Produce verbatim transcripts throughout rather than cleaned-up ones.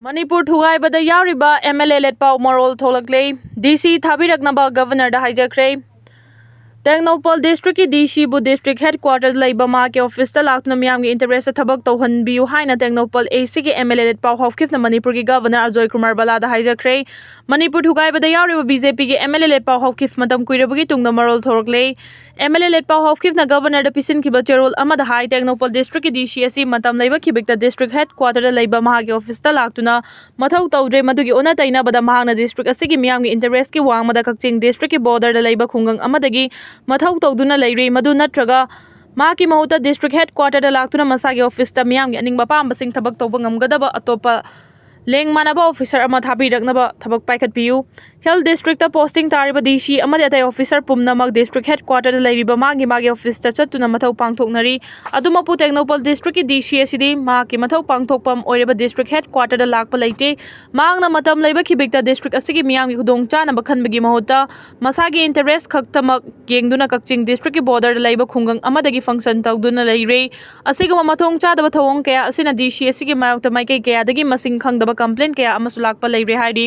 ꯃꯅꯤꯄꯨꯔ ꯊꯨꯒꯥꯏꯕꯗ ꯌꯥꯎꯔꯤꯕ MLA ꯂꯦꯠꯄꯥꯎ ꯃꯔꯣꯜ ꯊꯣꯛꯂꯛꯂꯦ꯫ DC ꯊꯥꯕꯤꯔꯛꯅꯕ Governorꯗ ꯍꯥꯏꯖꯈ꯭ꯔꯦ꯫ ꯇꯦꯡꯅꯧꯄꯜ Districtꯀꯤ DCꯕꯨ District Headquarterꯗ ꯂꯩꯕ ꯃꯍꯥꯛꯀꯤ officeꯇ ꯂꯥꯛꯇꯨꯅ ꯃꯤꯌꯥꯝꯒꯤ interestꯇ ꯊꯕꯛ ꯇꯧꯍꯟꯕꯤꯌꯨ ꯍꯥꯏꯅ ꯇꯦꯡꯅꯧꯄꯜ ACꯒꯤ MLA ꯂꯦꯠꯄꯥꯎ ꯍꯥꯎꯀꯤꯞꯅ ꯃꯅꯤꯄꯨꯔꯒꯤ Governor ꯑꯖꯣꯏ ꯀꯨꯃꯥꯔ ꯕꯂꯥꯗ ꯍꯥꯏꯖꯈ꯭ꯔꯦ꯫ ꯃꯅꯤꯄꯨꯔ ꯊꯨꯒꯥꯏꯕꯗ ꯌꯥꯎꯔꯤꯕ BJPꯒꯤ MLA ꯂꯦꯠꯄꯥꯎ ꯍꯥꯎꯀꯤꯞ ꯃꯇꯝ ꯀꯨꯏꯔꯕꯒꯤ ꯇꯨꯡꯗ ꯃꯔꯣꯜ ꯊꯣꯔꯛꯂꯦ꯫ MLA ꯂꯦꯠꯄꯥꯎ ꯍꯥꯎꯀꯤꯞꯅ Governorꯗ ꯄꯤꯁꯤꯟꯈꯤꯕ ꯆꯦꯔꯣꯜ ꯑꯃꯗ ꯍꯥꯏ, ꯇꯦꯡꯅꯧꯄꯜ Districtꯀꯤ DC ꯑꯁꯤ ꯃꯇꯝ ꯂꯩꯕ ꯈꯤꯕꯤꯛꯇ District Headquarterꯗ ꯂꯩꯕ ꯃꯍꯥꯛꯀꯤ officeꯇ ꯂꯥꯛꯇꯨꯅ ꯃꯊꯧ ꯇꯧꯗ꯭ꯔꯦ꯫ ꯃꯗꯨꯒꯤ ꯑꯣꯟꯅ ꯇꯩꯅꯕꯗ ꯃꯍꯥꯛꯅ district ꯑꯁꯤꯒꯤ ꯃꯤꯌꯥꯝꯒꯤ interestꯀꯤ ꯋꯥꯡꯃꯗ ꯀꯛꯆꯤꯡ Districtꯀꯤ borderꯗ ꯂꯩꯕ ꯈꯨꯡꯒꯪ ꯑꯃꯗꯒꯤ ꯃꯊꯧ ꯇꯧꯗꯨꯅ ꯂꯩꯔꯤ꯫ ꯃꯗꯨ ꯅꯠꯇ꯭ꯔꯒ ꯃꯍꯥꯛꯀꯤ ꯃꯍꯨꯠꯇ District Headquarterꯗ ꯂꯥꯛꯇꯨꯅ ꯃꯁꯥꯒꯤ officeꯇ ꯃꯤꯌꯥꯝꯒꯤ ꯑꯅꯤꯡꯕ ꯑꯄꯥꯝꯕꯁꯤꯡ ꯊꯕꯛ ꯇꯧꯕ ꯉꯝꯒꯗꯕ ꯑꯇꯣꯞꯄ ꯂꯦꯡ ꯃꯥꯟꯅꯕ officer ꯑꯃ ꯊꯥꯕꯤꯔꯛꯅꯕ ꯊꯕꯛ ꯄꯥꯏꯈꯠꯄꯤꯌꯨ꯫ Hill Districtꯇ posting ꯇꯥꯔꯤꯕ DC ꯑꯃꯗꯤ ꯑꯇꯩ officer ꯄꯨꯝꯅꯃꯛ District Headquarterꯗ ꯂꯩꯔꯤꯕ ꯃꯥꯒꯤ ꯃꯥꯒꯤ officeꯇ ꯆꯠꯇꯨꯅ ꯃꯊꯧ ꯄꯥꯡꯊꯣꯛꯅꯔꯤ꯫ ꯑꯗꯨꯃꯛꯄꯨ ꯇꯦꯡꯅꯧꯄꯜ Districtꯀꯤ DC ꯑꯁꯤꯗꯤ ꯃꯍꯥꯛꯀꯤ ꯃꯊꯧ ꯄꯥꯡꯊꯣꯛꯐꯝ ꯑꯣꯏꯔꯤꯕ District Headquarterꯗ ꯂꯥꯛꯄ ꯂꯩꯇꯦ꯫ ꯃꯍꯥꯛꯅ ꯃꯇꯝ ꯂꯩꯕ ꯈꯤꯕꯤꯛꯇ district ꯑꯁꯤꯒꯤ ꯃꯤꯌꯥꯝꯒꯤ ꯈꯨꯗꯣꯡꯆꯥꯅꯕ ꯈꯟꯕꯒꯤ ꯃꯍꯨꯠꯇ ꯃꯁꯥꯒꯤ interest ꯈꯛꯇꯃꯛ ꯌꯦꯡꯗꯨꯅ ꯀꯛꯆꯤꯡ Districtꯀꯤ borderꯗ ꯂꯩꯕ ꯈꯨꯡꯒꯪ ꯑꯃꯗꯒꯤ function ꯇꯧꯗꯨꯅ ꯂꯩꯔꯦ꯫ ꯑꯁꯤꯒꯨꯝꯕ ꯃꯊꯣꯡ ꯆꯥꯗꯕ ꯊꯧꯑꯣꯡ ꯀꯌꯥ ꯑꯁꯤꯅ DC ꯑꯁꯤꯒꯤ ꯃꯥꯌꯣꯛꯇ ꯃꯥꯏꯀꯩ ꯀꯌꯥꯗꯒꯤ ꯃꯁꯤꯡ ꯈꯪꯗꯕ complaint ꯀꯌꯥ ꯑꯃꯁꯨ ꯂꯥꯛꯄ ꯂꯩꯔꯦ ꯍꯥꯏꯔꯤ꯫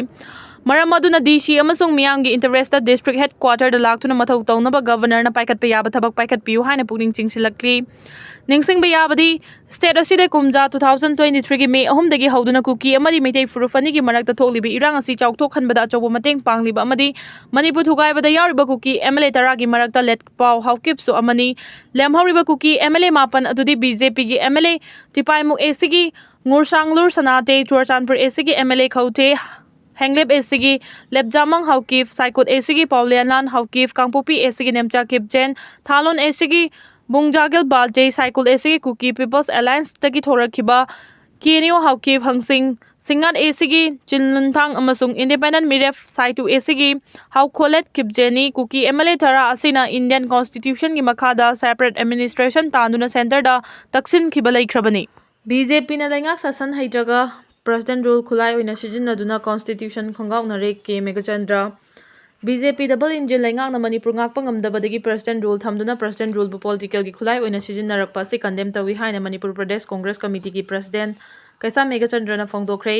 ꯃꯔꯝ ꯑꯗꯨꯅ DC ꯑꯃꯁꯨꯡ ꯃꯤꯌꯥꯝꯒꯤ interestꯇ District Headquarterꯗ ꯂꯥꯛꯇꯨꯅ ꯃꯊꯧ ꯇꯧꯅꯕ Governorꯅ ꯄꯥꯏꯈꯠꯄ ꯌꯥꯕ ꯊꯕꯛ ꯄꯥꯏꯈꯠꯄꯤꯌꯨ ꯍꯥꯏꯅ ꯄꯨꯛꯅꯤꯡ ꯆꯤꯡꯁꯤꯜꯂꯛꯂꯤ꯫ ꯅꯤꯡꯁꯤꯡꯕ ꯌꯥꯕꯗꯤ, state ꯑꯁꯤꯗ ꯀꯨꯝꯖꯥ two thousand twenty threeꯒꯤ May ꯑꯍꯨꯝꯗꯒꯤ ꯍꯧꯗꯨꯅ ꯀꯨꯀꯤ ꯑꯃꯗꯤ ꯃꯩꯇꯩ ꯐꯨꯔꯨꯞ ꯑꯅꯤꯒꯤ ꯃꯔꯛꯇ ꯊꯣꯛꯂꯤꯕ ꯏꯔꯥꯡ ꯑꯁꯤ ꯆꯥꯎꯊꯣꯛꯍꯟꯕꯗ ꯑꯆꯧꯕ ꯃꯇꯦꯡ ꯄꯥꯡꯂꯤꯕ ꯑꯃꯗꯤ ꯃꯅꯤꯄꯨꯔ ꯊꯨꯒꯥꯏꯕꯗ ꯌꯥꯎꯔꯤꯕ ꯀꯨꯀꯤ MLA ꯇꯔꯥꯒꯤ ꯃꯔꯛꯇ ꯂꯦꯠꯄꯥꯎ ꯍꯥꯎꯀꯤꯞꯁꯨ ꯑꯃꯅꯤ꯫ ꯂꯦꯝꯍꯧꯔꯤꯕ ꯀꯨꯀꯤ MLA ꯃꯥꯄꯟ ꯑꯗꯨꯗꯤ BJPꯒꯤ MLA ꯇꯤꯄꯥꯏꯃꯨꯛ ACꯒꯤ ꯉꯨꯔꯁꯥꯡꯂꯨꯔ ꯁꯅꯥꯇꯦ, ꯆꯨꯔꯆꯥꯟꯄꯨꯔ ACꯒꯤ MLA ꯈꯧꯇꯦ ꯍꯦꯡꯂꯦꯞ ACꯒꯤ ꯂꯦꯞꯖꯥꯃꯪ ꯍꯥꯎꯀꯤꯞ, ꯁꯥꯏꯀꯨꯠ ACꯒꯤ ꯄꯥꯎꯂꯦꯟꯂꯥꯟ ꯍꯥꯎꯀꯤꯞ, ꯀꯥꯡꯄꯣꯛꯄꯤ ACꯒꯤ ꯅꯦꯝꯆꯥ ꯀꯤꯞꯆꯦꯟ, ꯊꯥꯂꯣꯟ ACꯒꯤ ꯕꯨꯡꯖꯥꯒꯤꯜ ꯕꯥꯜꯇꯦ, ꯁꯥꯏꯀꯨꯜ ACꯒꯤ ꯀꯨꯀꯤ People's Allianceꯇꯒꯤ ꯊꯣꯔꯛꯈꯤꯕ ꯀꯦꯅꯤꯌꯣ ꯍꯥꯎꯀꯤꯞ ꯍꯪꯁꯤꯡ, ꯁꯤꯡꯉꯥꯠ ACꯒꯤ ꯆꯤꯟꯂꯨꯟꯊꯥꯡ ꯑꯃꯁꯨꯡ Independent ꯃꯤꯔꯦꯞ ꯁꯥꯏꯇꯨ ACꯒꯤ ꯍꯥꯎꯈꯣꯂꯦꯠ ꯀꯤꯞꯖꯦꯅꯤ꯫ ꯀꯨꯀꯤ MLA ꯇꯔꯥ ꯑꯁꯤꯅ Indian Constitutionꯒꯤ ꯃꯈꯥꯗ separate administration ꯇꯥꯟꯗꯨꯅ centreꯗ ꯇꯛꯁꯤꯟꯈꯤꯕ ꯂꯩꯈ꯭ꯔꯕꯅꯤ꯫ BJPꯅ ꯂꯩꯉꯥꯛ ꯁꯥꯁꯟ ꯍꯩꯇ꯭ꯔꯒ President Rule ꯈꯨꯠꯂꯥꯏ ꯑꯣꯏꯅ ꯁꯤꯖꯤꯟꯅꯗꯨꯅ Constitution ꯈꯣꯡꯒꯥꯎꯅꯔꯦ, ꯀꯦ ꯃꯦꯘꯆꯟꯗ꯭ꯔ꯫ BJP double engine ꯂꯩꯉꯥꯛꯅ ꯃꯅꯤꯄꯨꯔ ꯉꯥꯛꯄ ꯉꯝꯗꯕꯗꯒꯤ President Rule ꯊꯝꯗꯨꯅ President Ruleꯕꯨ politicalꯒꯤ ꯈꯨꯠꯂꯥꯏ ꯑꯣꯏꯅ ꯁꯤꯖꯤꯟꯅꯔꯛꯄ ꯑꯁꯤ condemn ꯇꯧꯏ ꯍꯥꯏꯅ ꯃꯅꯤꯄꯨꯔ ꯄ꯭ꯔꯗꯦꯁ ꯀꯣꯡꯒ꯭ꯔꯦꯁ ꯀꯃꯤꯇꯤꯒꯤ President ꯀꯩꯁꯥꯝ ꯃꯦꯘꯆꯟꯗ꯭ꯔꯅ ꯐꯣꯡꯗꯣꯛꯈ꯭ꯔꯦ꯫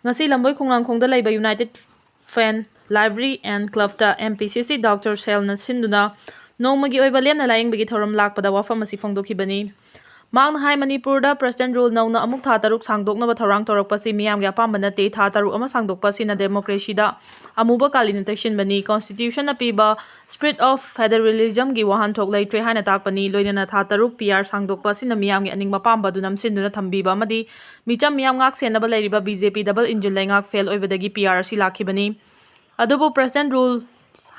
ꯉꯁꯤ ꯂꯝꯕꯣꯏ ꯈꯣꯡꯅꯥꯡꯈꯣꯡꯗ ꯂꯩꯕ United Fan Library and Clubꯇ M P C C Doctor Cellꯅ ꯁꯤꯟꯗꯨꯅ ꯅꯣꯡꯃꯒꯤ ꯑꯣꯏꯕ ꯂꯦꯝꯅ ꯂꯥꯌꯦꯡꯕꯒꯤ ꯊꯧꯔꯝ ꯂꯥꯛꯄꯗ ꯋꯥꯐꯝ ꯑꯁꯤ ꯐꯣꯡꯗꯣꯛꯈꯤꯕꯅꯤ꯫ ꯃꯍꯥꯛꯅ ꯍꯥꯏ, ꯃꯅꯤꯄꯨꯔꯗ President Rule ꯅꯧꯅ ꯑꯃꯨꯛ ꯊꯥ ꯇꯔꯨꯛ ꯁꯥꯡꯗꯣꯛꯅꯕ ꯊꯧꯔꯥꯡ ꯇꯧꯔꯛꯄꯁꯤ ꯃꯤꯌꯥꯝꯒꯤ ꯑꯄꯥꯝꯕ ꯅꯠꯇꯦ꯫ ꯊꯥ ꯇꯔꯨꯛ ꯑꯃ ꯁꯥꯡꯗꯣꯛꯄ ꯑꯁꯤꯅ democracyꯗ ꯑꯃꯨꯕ ꯀꯥꯂꯤꯅ ꯇꯩꯁꯤꯟꯕꯅꯤ꯫ Constitutionꯅ ꯄꯤꯕ Spirit of Federalismꯒꯤ ꯋꯥꯍꯟꯊꯣꯛ ꯂꯩꯇ꯭ꯔꯦ ꯍꯥꯏꯅ ꯇꯥꯛꯄꯅꯤ꯫ ꯂꯣꯏꯅꯅ ꯊꯥ ꯇꯔꯨꯛ P R ꯁꯥꯡꯗꯣꯛꯄ ꯑꯁꯤꯅ ꯃꯤꯌꯥꯝꯒꯤ ꯑꯅꯤꯡꯕ ꯑꯄꯥꯝꯕ ꯑꯗꯨ ꯅꯝꯁꯤꯟꯗꯨꯅ ꯊꯝꯕꯤꯕ ꯑꯃꯗꯤ ꯃꯤꯆꯝ ꯃꯤꯌꯥꯝ ꯉꯥꯛ ꯁꯦꯟꯅꯕ ꯂꯩꯔꯤꯕ B J P double engine ꯂꯩꯉꯥꯛ fail ꯑꯣꯏꯕꯗꯒꯤ P R ꯑꯁꯤ ꯂꯥꯛꯈꯤꯕꯅꯤ꯫ ꯑꯗꯨꯕꯨ President Rule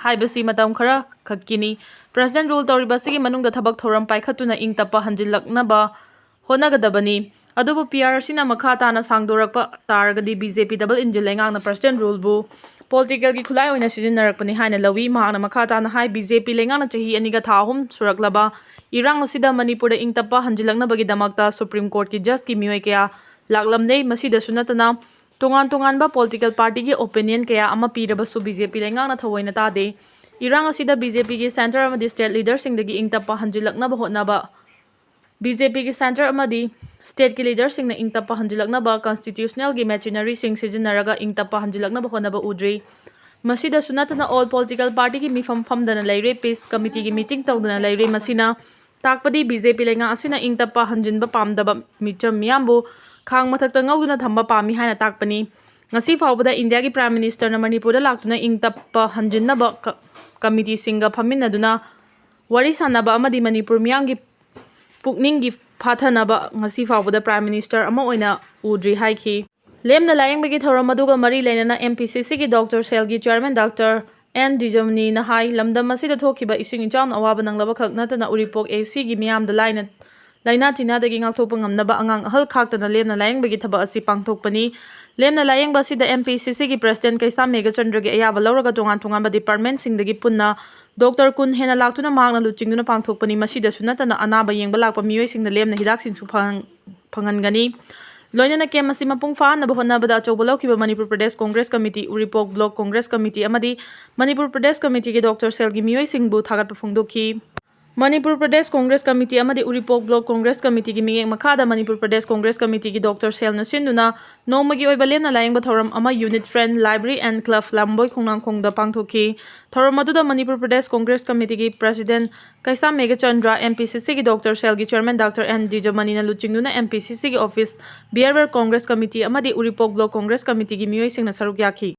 ꯍꯥꯏꯕꯁꯤ ꯃꯇꯝ ꯈꯔ ꯈꯛꯀꯤꯅꯤ꯫ President Rule ꯇꯧꯔꯤꯕ ꯑꯁꯤꯒꯤ ꯃꯅꯨꯡꯗ ꯊꯕꯛ ꯊꯧꯔꯝ ꯄꯥꯏꯈꯠꯇꯨꯅ ꯏꯪ ꯇꯞꯄ ꯍꯟꯖꯤꯜꯂꯛꯅꯕ ꯍꯣꯠꯅꯒꯗꯕꯅꯤ꯫ ꯑꯗꯨꯕꯨ P R ꯑꯁꯤꯅ ꯃꯈꯥ ꯇꯥꯅ ꯁꯥꯡꯗꯣꯔꯛꯄ ꯇꯥꯔꯒꯗꯤ B J P double engine ꯂꯩꯉꯥꯛꯅ President Ruleꯕꯨ politicalꯒꯤ ꯈꯨꯠꯂꯥꯏ ꯑꯣꯏꯅ ꯁꯤꯖꯤꯟꯅꯔꯛꯄꯅꯤ ꯍꯥꯏꯅ ꯂꯧꯏ꯫ ꯃꯍꯥꯛꯅ ꯃꯈꯥ ꯇꯥꯅ ꯍꯥꯏ, B J P ꯂꯩꯉꯥꯛꯅ ꯆꯍꯤ ꯑꯅꯤꯒ ꯊꯥ ꯑꯍꯨꯝ ꯁꯨꯔꯛꯂꯕ ꯏꯔꯥꯡ ꯑꯁꯤꯗ ꯃꯅꯤꯄꯨꯔꯗ ꯏꯪ ꯇꯞꯄ ꯍꯟꯖꯤꯜꯂꯛꯅꯕꯒꯤꯗꯃꯛꯇ Supreme Courtꯀꯤ judgeꯀꯤ ꯃꯤꯑꯣꯏ ꯀꯌꯥ ꯂꯥꯛꯂꯝꯂꯦ꯫ ꯃꯁꯤꯗꯁꯨ ꯅꯠꯇꯅ ꯇꯣꯉꯥꯟ ꯇꯣꯉꯥꯟꯕ political partyꯒꯤ opinion ꯀꯌꯥ ꯑꯃ ꯄꯤꯔꯕꯁꯨ B J P ꯂꯩꯉꯥꯛꯅ ꯊꯑꯣꯏꯅ ꯇꯥꯗꯦ꯫ ꯏꯔꯥꯡ ꯑꯁꯤꯗ B J Pꯒꯤ centre ꯑꯃꯗꯤ state leaderꯁꯤꯡꯗꯒꯤ ꯏꯪ ꯇꯞꯄ ꯍꯟꯖꯤꯜꯂꯛꯅꯕ ꯍꯣꯠꯅꯕ B J Pꯒꯤ centre ꯑꯃꯗꯤ stateꯀꯤ leaderꯁꯤꯡꯅ ꯏꯪ ꯇꯞꯄ ꯍꯟꯖꯤꯜꯂꯛꯅꯕ constitutionalꯒꯤ machineryꯁꯤꯡ ꯁꯤꯖꯤꯟꯅꯔꯒ ꯏꯪ ꯇꯞꯄ ꯍꯟꯖꯤꯜꯂꯛꯅꯕ ꯍꯣꯠꯅꯕ ꯎꯗ꯭ꯔꯤ꯫ ꯃꯁꯤꯗꯁꯨ ꯅꯠꯇꯅ all political partyꯒꯤ ꯃꯤꯐꯝ ꯐꯝꯗꯅ ꯂꯩꯔꯦ, peace committeeꯒꯤ meeting ꯇꯧꯗꯅ ꯂꯩꯔꯦ꯫ ꯃꯁꯤꯅ ꯇꯥꯛꯄꯗꯤ B J P ꯂꯩꯉꯥꯛ ꯑꯁꯤꯅ ꯏꯪ ꯇꯞꯄ ꯍꯟꯖꯤꯟꯕ ꯄꯥꯝꯗꯕ ꯃꯤꯆꯝ ꯃꯤꯌꯥꯝꯕꯨ ꯈꯥꯡ ꯃꯊꯛꯇ ꯉꯧꯗꯨꯅ ꯊꯝꯕ ꯄꯥꯝꯃꯤ ꯍꯥꯏꯅ ꯇꯥꯛꯄꯅꯤ꯫ ꯉꯁꯤ ꯐꯥꯎꯕꯗ ꯏꯟꯗꯤꯌꯥꯒꯤ Prime Ministerꯅ ꯃꯅꯤꯄꯨꯔꯗ ꯂꯥꯛꯇꯨꯅ ꯏꯪ ꯇꯞꯄ ꯍꯟꯖꯤꯟꯅꯕ ꯀ-, committeeꯁꯤꯡꯒ ꯐꯝꯃꯤꯟꯅꯗꯨꯅ ꯋꯥꯔꯤ ꯁꯥꯟꯅꯕ ꯑꯃꯗꯤ ꯃꯅꯤꯄꯨꯔ ꯃꯤꯌꯥꯝꯒꯤ ꯄꯨꯛꯅꯤꯡꯒꯤ ꯐꯥꯊꯅꯕ ꯉꯁꯤ ꯐꯥꯎꯕꯗ Prime Minister ꯑꯃ ꯑꯣꯏꯅ ꯎꯗ꯭ꯔꯤ ꯍꯥꯏꯈꯤ꯫ ꯂꯦꯝꯅ ꯂꯥꯌꯦꯡꯕꯒꯤ ꯊꯧꯔꯝ ꯑꯗꯨꯒ ꯃꯔꯤ ꯂꯩꯅꯅ M P C Cꯒꯤ Doctor Cellꯒꯤ Chairman Doctor N Dijamaniꯅ ꯍꯥꯏ, ꯂꯝꯗꯝ ꯑꯁꯤꯗ ꯊꯣꯛꯈꯤꯕ ꯏꯁꯤꯡ ꯏꯆꯥꯎꯅ ꯑꯋꯥꯕ ꯅꯪꯂꯕ ꯈꯛ ꯅꯠꯇꯅ ꯎꯔꯤꯄꯣꯛ A Cꯒꯤ ꯃꯤꯌꯥꯝꯗ ꯂꯥꯏꯅ, ꯂꯥꯏꯅꯥ ꯇꯤꯟꯅꯥꯗꯒꯤ ꯉꯥꯛꯊꯣꯛꯄ ꯉꯝꯅꯕ ꯑꯉꯥꯡ ꯑꯍꯜ ꯈꯥꯛꯇꯅ ꯂꯦꯝꯅ ꯂꯥꯌꯦꯡꯕꯒꯤ ꯊꯕꯛ ꯑꯁꯤ ꯄꯥꯡꯊꯣꯛꯄꯅꯤ꯫ ꯂꯦꯝꯅ ꯂꯥꯌꯦꯡꯕ ꯑꯁꯤꯗ M P C Cꯒꯤ President ꯀꯩꯁꯥꯝ ꯃꯦꯘꯆꯟꯗ꯭ꯔꯒꯤ ꯑꯌꯥꯕ ꯂꯧꯔꯒ ꯇꯣꯉꯥꯟ ꯇꯣꯉꯥꯟꯕ departmentꯁꯤꯡꯗꯒꯤ ꯄꯨꯟꯅ Doctor ꯀꯨꯟ ꯍꯦꯟꯅ ꯂꯥꯛꯇꯨꯅ ꯃꯍꯥꯛꯅ ꯂꯨꯆꯤꯡꯗꯨꯅ ꯄꯥꯡꯊꯣꯛꯄꯅꯤ꯫ ꯃꯁꯤꯗꯁꯨ ꯅꯠꯇꯅ ꯑꯅꯥꯕ ꯌꯦꯡꯕ ꯂꯥꯛꯄ ꯃꯤꯑꯣꯏꯁꯤꯡꯗ ꯂꯦꯝꯅ ꯍꯤꯗꯥꯛꯁꯤꯡꯁꯨ ꯐꯪ-, ꯐꯪꯍꯟꯒꯅꯤ꯫ ꯂꯣꯏꯅꯅ camp ꯑꯁꯤ ꯃꯄꯨꯡ ꯐꯥꯍꯟꯅꯕ ꯍꯣꯠꯅꯕꯗ ꯑꯆꯧꯕ ꯂꯧꯈꯤꯕ Manipur Pradesh Congress committee, Uripok Block Congress Committee ꯑꯃꯗꯤ ꯃꯅꯤꯄꯨꯔ ꯄ꯭ꯔꯗꯦꯁ ꯀꯃꯤꯇꯤꯒꯤ Doctor Cellꯒꯤ ꯃꯤꯑꯣꯏꯁꯤꯡꯕꯨ ꯊꯥꯒꯠꯄ ꯐꯣꯡꯗꯣꯛꯈꯤ꯫ ꯃꯅꯤꯄꯨꯔ ꯄ꯭ꯔꯗꯦꯁ ꯀꯣꯡꯒ꯭ꯔꯦꯁ ꯀꯃꯤꯇꯤ ꯑꯃꯗꯤ ꯎꯔꯤꯄꯣꯛ ꯕ꯭ꯂꯣꯛ ꯀꯣꯡꯒ꯭ꯔꯦꯁ ꯀꯃꯤꯇꯤꯒꯤ ꯃꯤꯠꯌꯦꯡ ꯃꯈꯥꯗ ꯃꯅꯤꯄꯨꯔ ꯄ꯭ꯔꯗꯦꯁ ꯀꯣꯡꯒ꯭ꯔꯦꯁ ꯀꯃꯤꯇꯤꯒꯤ ꯗꯣꯛꯇꯔ ꯁꯦꯜꯅ ꯁꯤꯟꯗꯨꯅ ꯅꯣꯡꯃꯒꯤ ꯑꯣꯏꯕ ꯂꯦꯝꯅ ꯂꯥꯌꯦꯡꯕ ꯊꯧꯔꯝ ꯑꯃ Unit Friend Library and Club ꯂꯥꯝꯕꯣꯏ ꯈꯣꯡꯅꯥꯡꯈꯣꯡꯗ ꯄꯥꯡꯊꯣꯛꯈꯤ꯫ ꯊꯧꯔꯝ ꯑꯗꯨꯗ ꯃꯅꯤꯄꯨꯔ ꯄ꯭ꯔꯗꯦꯁ ꯀꯣꯡꯒ꯭ꯔꯦꯁ ꯀꯃꯤꯇꯤꯒꯤ ꯄ꯭ꯔꯁꯤꯗꯦꯟ ꯀꯩꯁꯥꯝ ꯃꯦꯘꯆꯟꯗ꯭ꯔ, MPCCꯒꯤ ꯗꯣꯛꯇꯔ ꯁꯦꯜꯒꯤ ꯆꯦꯌꯔꯃꯦꯟ ꯗꯥꯛꯇꯔ ꯑꯦꯟ ꯗꯤꯖꯃꯅꯤꯅ ꯂꯨꯆꯤꯡꯗꯨꯅ MPCCꯒꯤ ꯑꯣꯐꯤꯁ ꯕꯤꯌꯔ ꯀꯣꯡꯒ꯭ꯔꯦꯁ ꯀꯃꯤꯇꯤ ꯑꯃꯗꯤ ꯎꯔꯤꯄꯣꯛ ꯕ꯭ꯂꯣꯛ ꯀꯣꯡꯒ꯭ꯔꯦꯁ ꯀꯃꯤꯇꯤꯒꯤ ꯃꯤꯑꯣꯏꯁꯤꯡꯅ ꯁꯔꯨꯛ ꯌꯥꯈꯤ꯫